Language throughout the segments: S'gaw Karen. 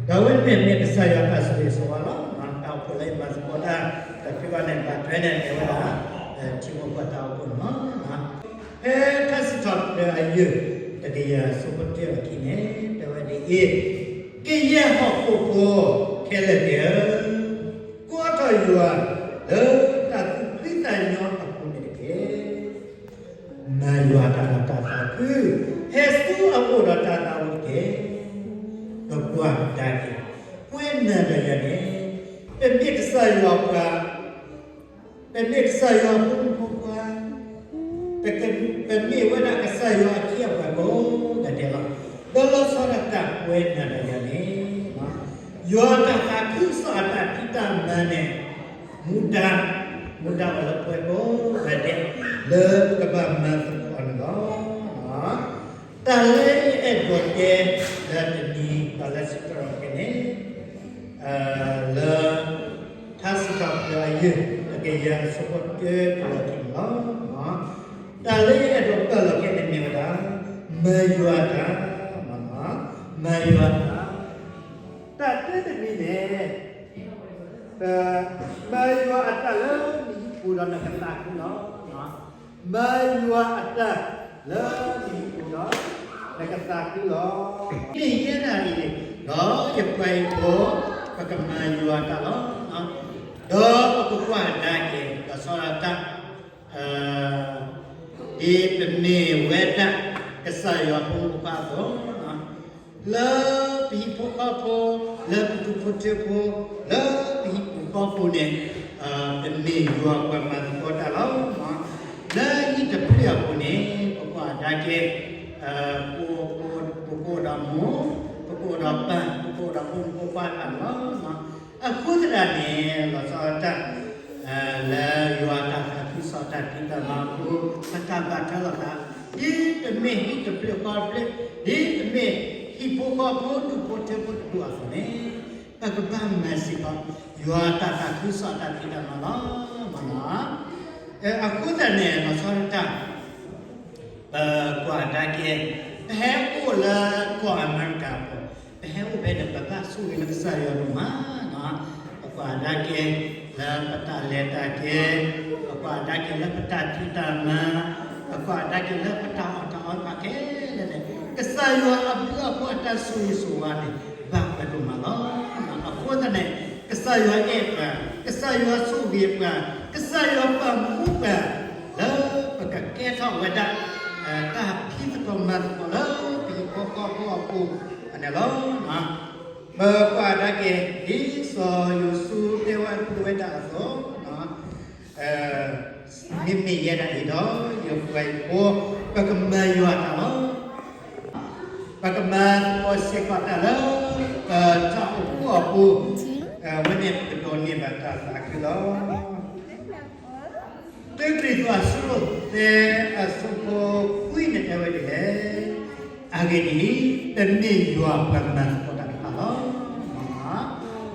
ဒီးအဝဲန့ၣ်မ့ၢ်ကစၢ်ယွၤတၢ်ဆိၣ်ဂ့ၤဆိၣ်ဝါလီၤ. တၢ်အိၣ်ဖှိၣ်လၢယမၤသကိးတၢ် တဖုဘၣ်န့ၣ် ဘၣ်ထွဲန့ၣ် မ့ၢ်ဝဲဒၣ် ထံဖိကီၢ်ဖိတၢ်အိၣ်ဖှိၣ်န့ၣ်လီၤ. ဖဲထါစံးထီၣ်ပတြၢၤအယုၢ် တကယၤအဆၢဖိတၢအခံန့ၣ် တဲဝဲဒ်အံၤ, ကယဲၢ်ဟီၣ်ခိၣ်ဖိခဲလၢာ်သ့ၣ်ဧၢ, ကိးထီၣ်ယွၤ လၢတၢ်သူၣ်ဖှံသးညီအပူၤန့ၣ်တက့ၢ်. မၤယွၤတၢ်ဒီးတၢ်သးခု, ဟဲဆူအအိၣ်ဒီးတၢ်သးဝံၣ်တက့ၢ်. ပကွၢ်ကဒါက့ၤ ပဝဲနၤဒီးယၤန့ၣ် ပမ့ၢ်ကစၢ်ယွၤပှၤ, ပမ့ၢ်ကစၢ်ယွၤဖိမုၣ်ဖိခွါ, ပမ့ၢ်ဝဲဒၣ်ကစၢ်ယွၤအခ့အပှၤကိးဂၤဒဲးလီၤ. ဒီးလီၤဆီဒၣ်တၢ်ပဝဲနၤဒီးယၤန့ၣ် ယွၤတၢ်သးခုကစီၣ်အတၢ်ဖံးတၢ်မၤန့ၣ် မူဒါ, မူဒါဝဲလၢပဝဲကိးဂၤဒဲး လၢပကဘၣ်မၤသကိးန့ၣ်လီၤ. တၢ်လၢယအဲၣ်ဒိးတဲ လၢတနံၤ တၢ်လၢစံးထီၣ်ပတြၢၤန့ၣ် လၢ ထါစံးထီၣ်ပတြၢၤအယုၢ် တကယၤအဆၢဖိတၢတုၤလီၤခံန့ၣ်လီၤ. တၢ်လၢယအဲၣ်ဒိးပာ်လီၤခဲန့ၣ်မ့ၢ်ဝဲဒၣ် မၤယွၤတၢ်, မၤယွၤတၢ်, တၢ်တဲတမံၤန့ၣ် မၤယွၤအတၢ်လၢနဟံၣ်ပူၤဒီးနကသးခုလီၤ. မၤယွၤအတၢ်လၢနဟံၣ်ပူၤဒီး နကသးခုလီၤ. မ့ၢ်ယဲဒၣ်အံၤ ဒီးယပှၤဟံၣ်ဖိ ပကမၤယွၤတၢ်လီၤ. ဒီးပကကွၢ်ကဒါက့ၤ လီၤဆီဒၣ်တၢ် ဒ်ပမ့ၢ်ဝဲဒၣ် ကစၢ်ယွၤဖိမုၣ်ဖိခွါအသိး လၢပဟံၣ်ဖိဃီဖိ, လၢပဒူၣ်ဖိထၢဖိ, လၢပဟံၣ်ပူၤဃီပူၤန့ၣ် ပမ့ၢ်ယွၤပှၤမၤသကိးတၢ်လီၤ. လၢဟံၣ်တဖျၢၣ်အပူၤန့ၣ် ပကွၢ်ကဒါက့ၤ ပကအိၣ်ဒီးမိၢ်, ပကအိၣ်ဒီးပၢ်, ပကအိၣ်ဒီးဖိမုၣ်ဖိခွါတဖၣ်န့ၣ်လီၤ. အဃိသတးန့ၣ် လီၤဆီဒၣ်တၢ် လၢယွၤတၢ်သးခုကစီၣ်တၢ်ဖံးတၢ်မၤအပူၤ ပတၢ်ဘၣ်ထွဲလိာ်သး ဒ်ပမ့ၢ်ဟံၣ်တဖျၢၣ်ဃီတဖျၢၣ်, ဒ်ပမ့ၢ်ဟံၣ်ဖိဃီဖိဒူၣ်ဖိထၢဖိတဒူၣ်အသိးန့ၣ် ပကဘၣ်မၤစ့ၢ်ကီး ယွၤတၢ်သးခုကစီၣ်တၢ်ဖံးတၢ်မၤလီၤ. မ့ၢ်နီၤ အဃိသတးန့ၣ် လီၤဆီဒၣ်တၢ် ပကွၢ်ကဒါက့ၤ ပဟဲအိၣ်လၢကီၢ်အမဲရကၤအပူၤ, ပဟဲအိၣ်ဖဲန့ၣ် ပဘၣ်ဆိၣ်ဂ့ၤလၢကစၢ်ယွၤဒိၣ်မးနီၤ. ပကွၢ်ကဒါက့ၤလၢပတၢ်လဲၤတၢ်က့ၤ, ပကွၢ်ကဒါက့ၤလၢပတၢ်ဖံးတၢ်မၤ, ပကွၢ်ကဒါက့ၤလၢပတၢ်အီၣ်တၢ်အီတဖၣ်ခဲလၢာ်န့ၣ် ကစၢ်ယွၤအဘျုးအဖှိၣ်အတၢ်ဆိၣ်ဂ့ၤဆိၣ်ဝါန့ၣ် ဘၣ်ပှၤဒိၣ်မးလီၤ. အဃိသတးန့ၣ် ကစၢ်ယွၤအဲၣ်ပှၤ, ကစၢ်ယွၤဆိၣ်ဂ့ၤပှၤ, ကစၢ်ယွၤပာ်မူပှၤ လၢပကကဲထီၣ်ဝဲဒၣ် တၢ်ဖံးသကိးမၤသကိးလၢပဟံၣ်ဖိဃီဖိအပူၤန့ၣ်လီၤ. ပကွၢ်ကဒါက့ၤ ဒ်စီၤယိၤၡူတဲဝဲဒၣ်အသိး, မ့မ့ၢ်ယဲဒၣ်အံၤဒီး ယပှၤဟံၣ်ဖိ ပကမၤယွၤတၢ်လီၤ. ပကမၤသကိးစ့ၢ်ကီးတၢ်လၢ ပတၢ်အိၣ်ဖှိၣ်အပူၤ, အဝဲန့ၣ်ပကဒိးန့ၢ်ဘၣ်တၢ်သးခုလီၤ. တၢကရံၣ်သူးအဆၢဒိၣ်သၢအဆၢဖိခွံန့ၣ်တဲဝဲဒ်လဲၣ်, အဂ့ၢ်ဒ်အံၤ, ပမ့ၢ်ယွၤပှၤမၤသကိးတၢ်တဖၣ်လီၤ.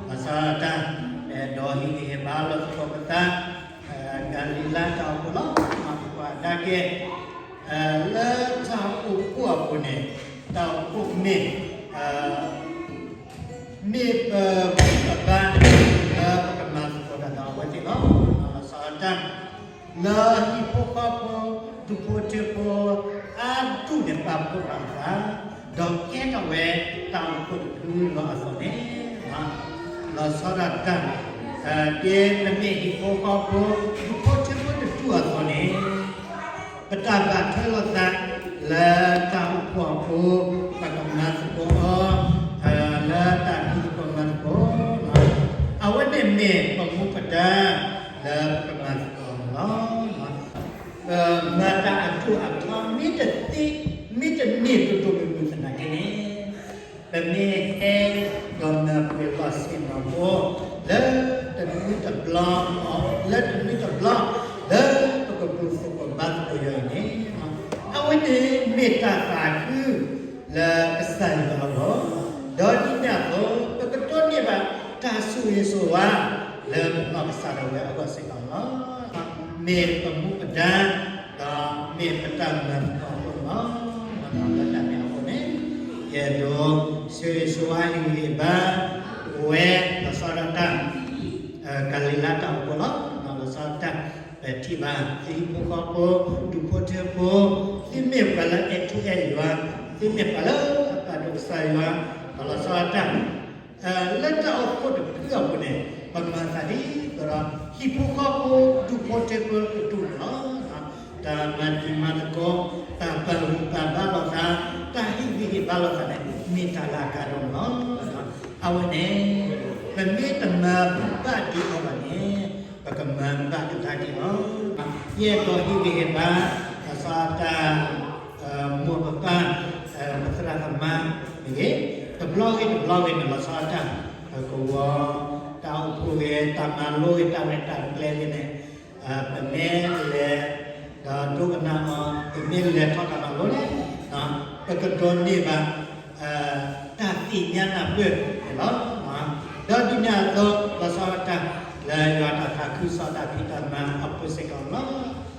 ဘၣ်ဆၣ်တၢ် ဒီးဟ့ၣ်ဂံၢ်ဟ့ၣ်ဘါလိာ်သကိးပသး ကၤလံၤလါတၢ်အိၣ်ဖှိၣ်လီၤ. ပကွၢ်ကဒါက့ၤ လၢတၢ်အိၣ်ဖှိၣ်အပူၤန့ၣ် တၢ်အိၣ်ဖှိၣ်မ့ၢ် မ့ၢ်ပဘူၣ်ပဘါ လၢပကမၤသကိးတၢ်ဒီးအဝဲသ့ၣ်လီၤ. လီၤဆီဒၣ်တၢ် လၢဟံၣ်ဖိဃီဖိ ဒူၣ်ဖိထၢဖိ အါဒူၣ်န့ၣ်ပာ်ဖှိၣ်ထီၣ်အသး ဒီးကဲထီၣ်ဝဲတၢ်အိၣ်ဖှိၣ်တဖုလီၤအသိးန့ၣ် လီၤဆီဒၣ်တၢ် ကဲပမ့ၢ်ဟံၣ်ဖိဃီဖိ ဒူၣ်ဖိထၢဖိတဒူၣ်အသိးန့ၣ် ပတၢ်ဘၣ်ထွဲလိာ်သး လၢတၢ်အိၣ်ဖှိၣ်အပူၤ ပကမၤသကိးအီၤ လၢတၢ်ဖံးသကိးမၤသကိး အဝဲန့ၣ်မ့ၢ်ပမူပဒါ လၢပကမၤသကိးန့ၣ်လီၤ. မၤတၢ်အဒိၣ်အထီ မ့ၢ်တသ့ မ့ၢ်တန့ၢ်ကတိၤမုာ်မုာ်သနာ်က့န့ၣ် ပမ့ၢ်ဟဲဒီးမၤပှဲၤလီၢ်ဆ့ၣ်နီၤဖိ လၢတနွံတဘျီ လၢတနွံတဘျီ လၢပကဘူၣ်သကိးဘါသကိးယွၤအံၤန့ၣ် အဝဲန့ၣ်မ့ၢ်တၢ်သးခု လၢကစၢ်ယွၤအဂီၢ်, ဒီးဒ်န့ၣ်အသိး ပကဒိးန့ၢ်ဘၣ်တၢ်ဆိၣ်ဂ့ၤဆိၣ်ဝါ လၢပနီၢ်ကစၢ်ဒၣ်ဝဲအဂီၢ်စ့ၢ်ကီးလီၤ. မ့ၢ်ပမူပဒါ ဒီးမ့ၢ်ပတၢ်မၤသကိးအဃိန့ၣ်လီၤ. လၢတၢ်န့ၣ်အဃိန့ၣ် ယအဲၣ်ဒိး ယ့ၣ်ၡူးဟ့ၣ်ဂံၢ်ဟ့ၣ်ဘါ ဝဲလီၤဆီဒၣ်တၢ် ကၤလံၤလါတၢ်အိၣ်ဖှိၣ်လီၤ. လီၤဆီဒၣ်တၢ် ပထံၣ်ဘၣ် သုဟံၣ်ဖိဃီဖိ ဒူၣ်ဖိထၢဖိ သုမ့ၢ်ပှၤလၢအဲၣ်ထူအဲၣ်ယွၤ, သုမ့ၢ်ပှၤလၢအပာ်ဒိၣ်ကစၢ်ယွၤ, လီၤဆီဒၣ်တၢ် လၢတၢ်အိၣ်ဖှိၣ်တဖုအပူၤန့ၣ် ပမၤသးဒ်သိးဒီး ဟံၣ်ဖိဃီဖိ ဒူၣ်ဖိထၢဖိကတူၢ်န့ၣ်လီၤ. တၢ်မၤတံၤမၤသကိး, တၢ်ပာ်ဂံၢ်ပာ်ဘါလိာ်သး, တၢ်ဟ့ၣ်ဂံၢ်ဟ့ၣ်ဘါလိာ်သးန့ၣ် မ့ၢ်တၢ်လၢအကါဒိၣ်န့ၣ်လီၤ. အဝဲန့ၣ် ပမ့ၢ်တမၤဘၣ်ဒ်အံၤဘၣ်န့ၣ် ပကမၤဘၣ်ကဒါက့ၤလီၤ. ယအဲၣ်ဒိးဟ့ၣ်ဂံၢ်ဟ့ၣ်ဘါ လီၤဆီဒၣ်တၢ် မိၢ်ပပၢ် ပသရၣ်သမါမ့ၢ်ဂ့ၤ, တဘျီဂ့ၤတဘျီဂ့ၤန့ၣ် လီၤဆီဒၣ်တၢ် ပကဝီၤ တၢ်အိၣ်ဖှိၣ်ဂ့ၤ တၢ်မၤလိဂ့ၤ တၢ်ရဲၣ်တၢ်ကျဲၤဂ့ၤန့ၣ် ပမ့ၢ်လဲၤ ဒီးဒိကနၣ်အီၤ ပမ့ၢ်လဲၤထီၣ်တၢ်မၤလိန့ၣ် ပကဒိးန့ၢ်ဘၣ် တၢ်သ့ၣ်ညါနၢ်ပၢၢ်န့ၣ်လီၤ. ဒီးဒ်န့ၣ်အသိး လီၤဆီဒၣ်တၢ် လၢယွၤတၢ်သးခုကစီၣ်တၢ်ဖံးတၢ်မၤအပူၤစ့ၢ်ကီးလီၤ.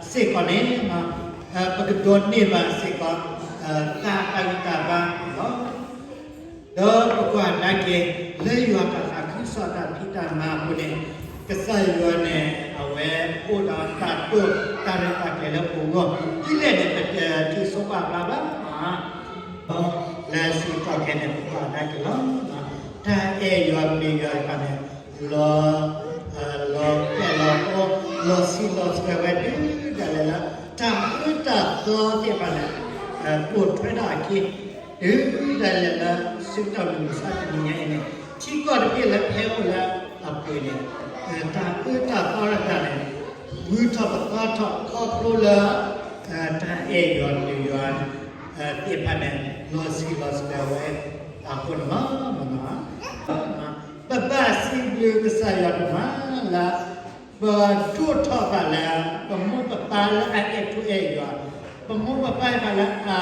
စ့ၢ်ကီးန့ၣ် ပကဒိးန့ၢ်ဘၣ်စ့ၢ်ကီး တၢ်ပာ်ဂံၢ်ပာ်ဘါန့ၣ်လီၤ. ဒီးပကွၢ်ကဒါက့ၤ လၢယွၤတၢ်သးခုကစီၣ်တၢ်ဖံးတၢ်မၤအပူၤန့ၣ် ကစၢ်ယွၤန့ၣ် အဝဲအိၣ်ဒီးတၢ်တိာ်တၢ်ရဲၣ်တၢ်ကျဲၤလၢပဂီၢ် ဒ်လဲၣ်န့ၣ် ပတထံၣ်ဆိပာ်ဖျါဘၣ် လၢစ့ၢ်ကီးခဲန့ၣ် ပကွၢ်ကဒါက့ၤလီၤ. တၢ်အဲၣ်ယွၤပျံၤယွၤတဖၣ်န့ၣ် လီၤ လီၤပဲာ်လီၤဃီ လီၤဆံးလီၤစှၤဝဲဒုးဒၣ်လဲာ်လၢ တၢ်အၢတၢ်သီသ့ၣ်တဖၣ်န့ၣ် ပိာ်ထွဲထီၣ်အခံ တုၤဒၣ်လဲာ်လၢ ဆၢကတီၢ်မုၢ်မဆါတနံၤညါအံၤန့ၣ် ထံကီၢ်တဘ့ၣ်လၢဖဲအိၣ်လၢအပူၤန့ၣ် တၢ်အၢတၢ်သီတဖၣ်န့ၣ် ဂုၤထီၣ်ပသီထီၣ်ခီဖျိလၢ တၢ်အဲၣ်ယွၤပျံၤယွၤ သ့ၣ်တဖၣ်န့ၣ် လီၤဆံးလီၤစှၤဝဲအဃိန့ၣ်လီၤ. ပဘၣ်စံးဘျုးကစၢ်ယွၤဒိၣ်မးလၢ ပဒိၣ်ထီၣ်သးလၢ ပမိၢ်ပပၢ်လၢအအဲၣ်ထူအဲၣ်ယွၤ, ပမိၢ်ပပၢ်တဖၣ်လၢအ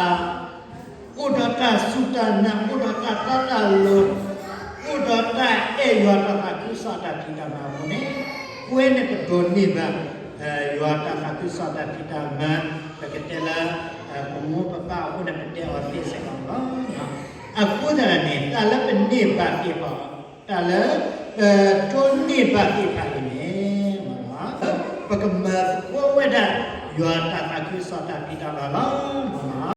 အိၣ်ဒီးတၢ်စူၢ်တၢ်နာ်, အိၣ်ဒီးတၢ်တီတၢ်လိၤ, အိၣ်ဒီးတၢ်အဲၣ်ယွၤတၢ်သးခုကစီၣ်တၢ်ဖံးတၢ်မၤအဃိန့ၣ်, အဝဲန့ၣ်ပဒိးန့ၢ်ဘၣ် ယွၤတၢ်သးခုကစီၣ်တၢ်ဖံးတၢ်မၤ, ပကတဲလၢ ပမိၢ်ပပၢ်အဃိန့ၣ် ပတဲအီၤသ့စ့ၢ်ကီးလီၤ. အဃိသတးန့ၣ် တၢ်လၢပန့ၢ်ဘၣ်သ့ၣ်တဖၣ်, တၢ်လၢ ပဒိးန့ၢ်ဘၣ်သ့ၣ်တဖၣ်အံၤန့ၣ် ပကမၤသကိးဝဲဒၣ် ယွၤတၢ်သးခုကစီၣ်တၢ်ဖံးတၢ်မၤလီၤ.